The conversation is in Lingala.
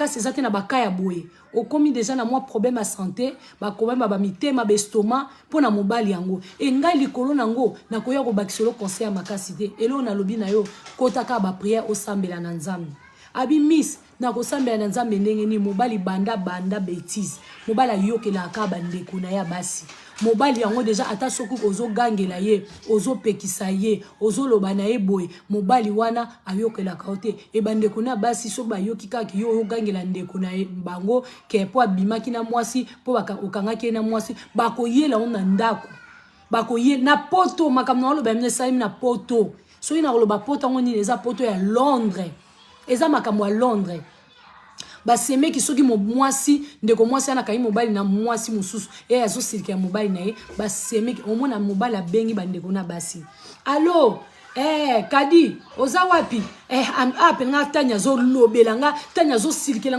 Makasi eza te na baka ya boye. Okomi deja na mwa problème ya santé, baproblème ya bamitema, baestomac mpo na mobali yango. E ngai likolo na yango nakoya kobakisa elo conseil ya makasi te. Eloko nalobi na yo, kota kaka baprière, osambela na Nzambe. Abi miss, nakosambela na Nzambe ndenge nini? Mobali banda banda bétise, mobali ayokelaka kaka bandeko na ye ya basi. Mobali yango deja, ata soki ozogangela ye, ozopekisa ye, ozoloba na ye boye, mobali wana ayokelaka yo te. E bandeko na basi, soki bayoki kaka yo oyogangela ndeko na ye bango ke mpo abimaki na mwasi, mpo okangaki ye na mwasi, bakoyela yo na ndako, bakoye na Poto. Makambo na oloba esalemi na Poto. Soki nakoloba Poto yango nini, eza Poto ya Londres, eza makambo ya Londres. Basemeki, soki mwasi, ndeko mwasi wana akangi mobali na mwasi mosusu, ye azosilika ya mobali na ye, basemeki, omona mobali abengi bandeko na basi: "Allo, kadi oza wapi?" Ape nga tani azolobela nga, tani azosilikela.